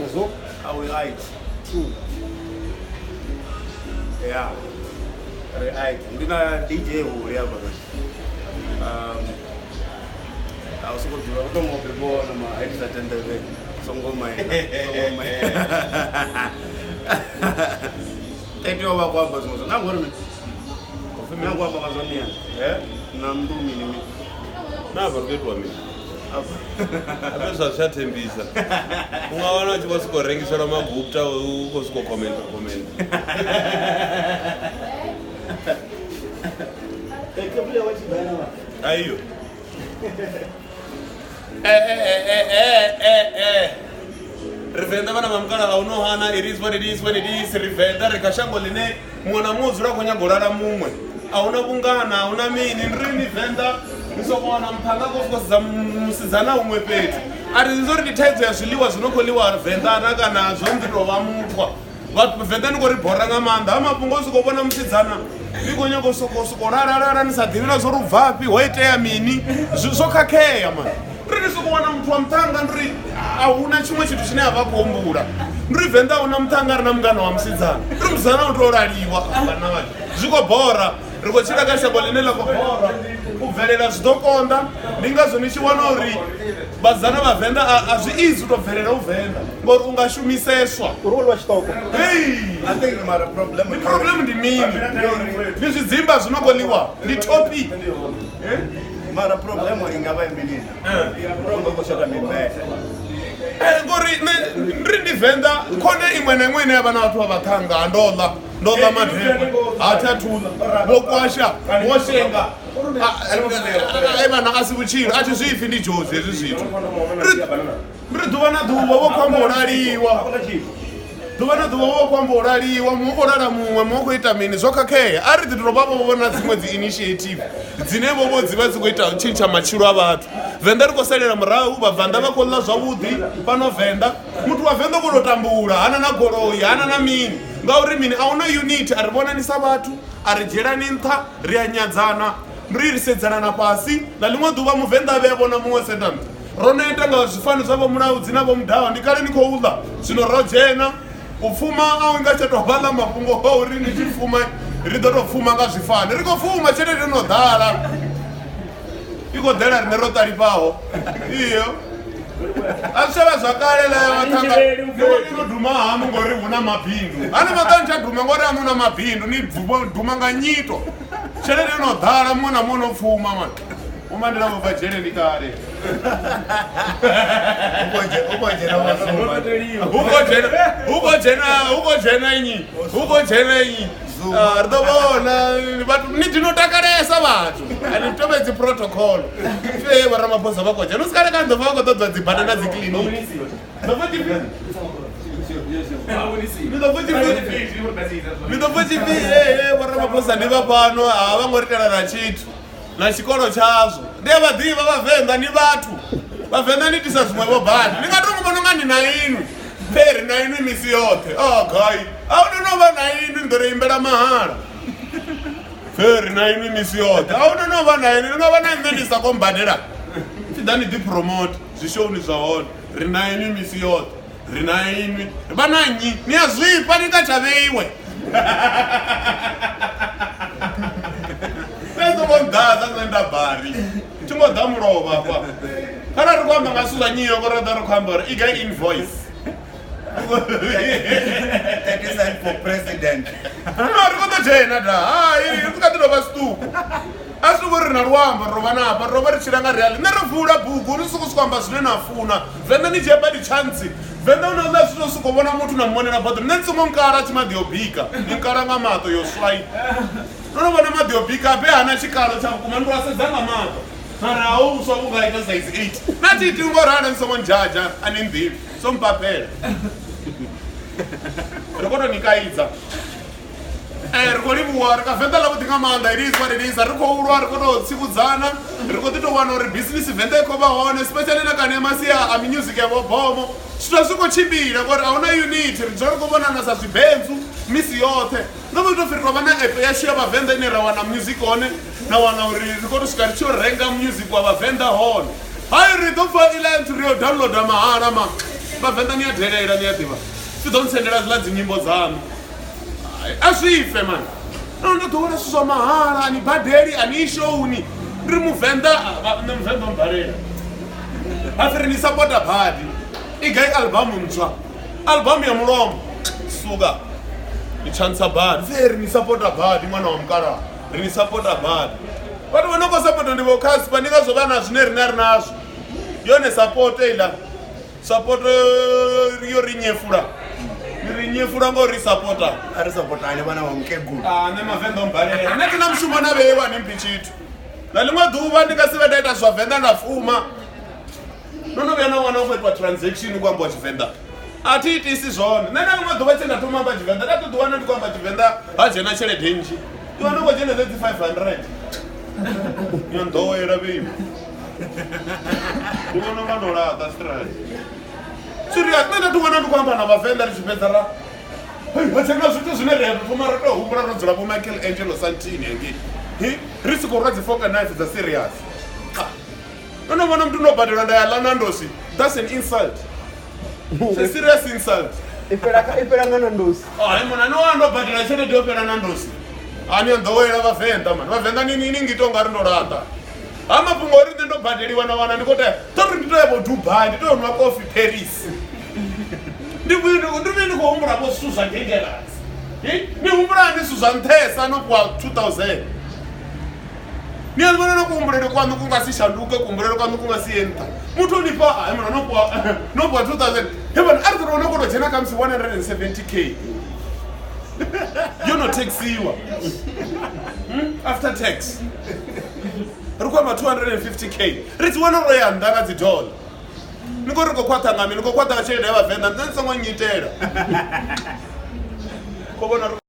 Uzo? Are we right? Yeah. Right. Ndina DJ huri apa. A u sokou ḓivha u tou ngo vhona ma a sa tendele songo maina. Songo maina. Tete wa khou amba zwiṅwe zwa na ngori mini? Na khou amba nga zwa miyani. Eh? Na nnḓu mini mini. Na vha ri khou itiwa mini? Afha. Habe zwa zwi a thembisa. U nga wana u tshi vho sokou rengiselwa magupta u khou sokou commenta commenta. Aiyo. Eh eh eh eh eh eh. Ri Venḓa vhana vha mukalaha u no hana it is what it is what it is ri Venḓa ri kha shango ḽine muṅwe na muṅwe u dzula a khou nyaga u lala muṅwe a huna vhungana a huna mini ndi ri ni Venḓa ni soko wana muṱhannga a khou sokou sedza musidzana huṅwe fhethu a ri zwo ri ndi thaidzo ya zwiḽiwa zwi no khou ḽiwa Venḓa na kana zwo ndi tou vha mukhwa Vhavenḓa ni khou ri bora nga maanḓa ha mafhungo o sokou vhona musidzana ni khou nyaga u sokou sokou lalalala ni sa ḓivhi na zwo ri u bvafhi ho itea mini zwo khakhea mani ri ni sokou wana muthu wa muṱhannga ndi ri a huna tshiṅwe tshithu tshine a vha khou humbula ndi ri venḓa a huna muṱhannga a re na mungana wa musidzana ndi ri musidzana u tou laliwa vhanna vha zwi khou bora ri khou tshila kha shango ḽine ḽa khou bora u bvelela zwi ḓo konḓa ndi ngazwo ni tshi wana uri vhasidzana vha venḓa a zwi easy u tou bvelela u venḓa ngori u nga shumiseswa Uri wo ḽiwa tshiṱoko. Hey! I think mara problem ndi problem ndi mini ndi zwidzimba zwi no khou ḽiwa ndi topic Mara problem i nga vha i mini? Nga khou shota mimbete. Eh, ngori nṋe ndi ndi venḓa khone iṅwe na iṅwe ine ya vha na vhathu vha vhaṱhannga ndo ḽa ndo ḽa madekwe ha thi athu ḽa vho kwasha vho shenga ai vhana a si vhutshilo a thi zwi pfi ndi dzhozi hezwi zwithu ri ḓuvha na ḓuvha vho khou amba u laliwa ḓuvha na ḓuvha vho khou amba u laliwa muṅwe khou lala muṅwe muṅwe khou ita mini zwo khakhea a ri ḓi tou vha vho vhona dziṅwe dzi initiative dzine vho vho dzi vha dzi khou ita tshintsha matshilo a vhathu venḓa ri khou salela murahu vhabvanḓa vha khou ḽa zwavhuḓi fhano venḓa muthu wa venḓa u khou tou tambula hana na goloi hana na mini ngauri mini a huna unity a ri vhonani sa vhathu a ri dzhielani nṱha ri a nyadzana ri ri sedzana na fhasi na ḽiṅwe ḓuvha muvenḓa a vhe a vhona muṅwe senda nṱha ro neta nga zwifani zwa vho mulaudzi na vho mudawa ndi kale ni khou ḽa zwino ro dzhena u pfuma a u nga tsha tou vha ḽa mafhungo a uri ni tshi pfuma ri ḓo tou pfuma nga zwifani ri khou pfuma tshelede no ḓala i khou ḓela riṋe ro ṱalifhaho iyo a zwi tshavha zwa kale ḽa vhaṱhanga no duma hamu ngori hu na mabindu hani maḓa ni tsha duma ngori amu na mabindu ni duma nga nyito tshelede yo no ḓala muṅwe na muṅwe no pfuma mani u mandela vho bva dzhele ndi kale hu khou dzhena hu khou dzhena nnyi hu khou dzhena nnyi Ah, ri ḓo vhona vhathu ni dino takalesa vhathu a ni tevhedzi protocol fe vho ramaphosa vha khou dzhena u si kale kale ḓo vha vha khou ṱoḓwa dzi banana dzi kiḽiniki ni ḓo pfa tshipfi ee vho ramaphosa ndi vha fhano a vha ngo ri tela na tshithu na tshikolo tshazwo ndi a vha ḓivha vhavenḓa ni vhathu vhavenḓa ni itisa zwiṅwe vho badi ni nga to vhona unga ndi na inwi fheri na inwi misi yoṱhe o oh, gai a hu no vha na inwi ni ḓo ri imbela mahala fheri na inwi misi yoṱhe a hu no vha na inwi ni nga vha na nṋe ndi sa khou mbadela tshi ḓa ni ḓi promote zwishoni zwa hone ri na inwi misi yoṱhe ri na inwi vha na nnyi ni a zwifha ni nga tsha vheiwe fhedzi vho nḓadza nṋe nda bari thi ngo ḓa mulovha hafha kharali ri khou amba nga zwithu zwa nyiyo ngori ḓa ri khou amba uri i gai invoice for president no ri khou ḓo dzhena da hai ri kha ḓi tou vha zwiṱuku a si uri ri na luambo ro vha na hafha ro vha ri tshila nga reali nṋe ro vula bugu ri soko soko amba zwine na funa venḓa ni dzhia badi tshantsi venḓa una ḽa zwithu soko vhona muthu na mmonela boḓo nṋe ni songo nkala tshi maḓi o bika ni nkala nga maṱo yo swai ndo no vhona maḓi o bika be hana tshikalo tsha vhukuma ndi a sedza nga maṱo mara a u vhuswa vhu nga ita size 8 na thi iti ngo ralo ni songo ndzhadzha a ni nḓivhi so mpapela ri khou tou ni kaidza Eh, ri khou livhuwa ri ka venḓa ḽa vhuḓi nga maanḓa it is what it is ri khou lwa ri khou tou tsivhudzana ri khou ḓi tou wana uri business venḓa i khou vha hone especially na kane masia a music ya vhobomo zwithu a zwi khou tshimbila ngori a huna unity ri dzula ri khou vhonana sa zwibentsu misi yoṱhe nga vho tou pfhi ri tou vha na app yashu ya vhavenḓa ine ra wana music hone na wana uri ri khou tou swika ri tshi yo renga music wa vhavenḓa hone hai ri ḓo pfha iḽa nthu ri yo downloada mahala ma. Vhavenḓa ni a delela, ni a ḓivha. Si ḓo ntsendela zwiḽa dzinyimbo dzaṋu. A zwi fe mani. No ndo ḓowela zwithu zwa mahala, a ni badeli, a ni showuni. Ndi ri muvenḓa, nṋe muvenḓa o mbalela. Hapfi ri ni sapota badi. I gai albamu ntswa? Albamu ya mulomo. Suka. Ni tshantsha badi. Pfi ri ni sapota badi ṅwana wa mukalaha. Ri ni sapota badi. Vhathu vha no khou sapota ndi vho Casper, ndi ngazwo vha na zwine riṋe a ri nazwo. Yone support eiḽa. Support yo ri nyefula. Ni ri nyefula ngo ri sapota. A ri sapotani vhana vha mukegulu. Ah, nṋe mavenḓa o mbalela. Nṋe thi na mushumo na vheiwa ni mphi tshithu. Na ḽiṅwe ḓuvha ndi nga si vhe nda ita zwa Venḓa nda fuma. No no vhuya na wana u khou itwa transaction ku ambiwa Tshivenḓa. A thi itisi zwone. Nṋe na ḽiṅwe ḓuvha tshe nda thoma amba Tshivenḓa nda ḓo ḓiwana ndi khou amba Tshivenḓa ha dzhena tshelede nnzhi. Ndi wana u khou dzhena dzi 500. Yo nḓowela vheiwa. Ndi vhona unga ndo laṱa stress. Serious, nṋe nda ḓi wana ndi khou amba na Vhavenḓa ri tshi fhedza ra Hei, ha dzhena zwithu zwine ri a thoma ra tou humbula ro dzula vho Michael Angelo Santini hangei. Hi, ri si khou rwa dzi fork and knife dza serious. Ah. Ndo no vhona muthu ndo badelwa nda ya ḽa Nandosi. That's an insult. It's a serious insult. I fhela i fhela nga Nandosi. Hai mona no ndo badela tshelede yo fhela Nandosi. Ani a nḓowela Vhavenḓa mani. Vhavenḓa ni ni ngita ungari ndo laṱa. Ha mafhungo uri nṋe ndo badeliwa na wana ndi khou tea tori ndi to ya vho Dubai ndi to nwa kofi Paris. Ndi vhuye ndi vhuye ndi khou humbula vho zwithu zwa dangerous. Ni humbula ni zwithu zwa nṱhesa no fhiwa 2000. Ni a vhona na kuhumbulele kwaṋu ku nga si shanduke, kuhumbulele kwaṋu ku nga si ye nṱha. Muthu o ni fha hai mona no fhiwa no fhiwa 2000. He vhona a ri ḓo no khou dzhena khamusi 170k. Yo no taxiwa. After tax. Ri khou amba 250k. Ri dzi wana ro ya nnḓa nga dzi dollar. Ni khou ri khou khwaṱha nga mini? Ni khou khwaṱha nga tshelede ya Vhavenḓa. Nṋe ni songo nnyitela. Khou vhona ri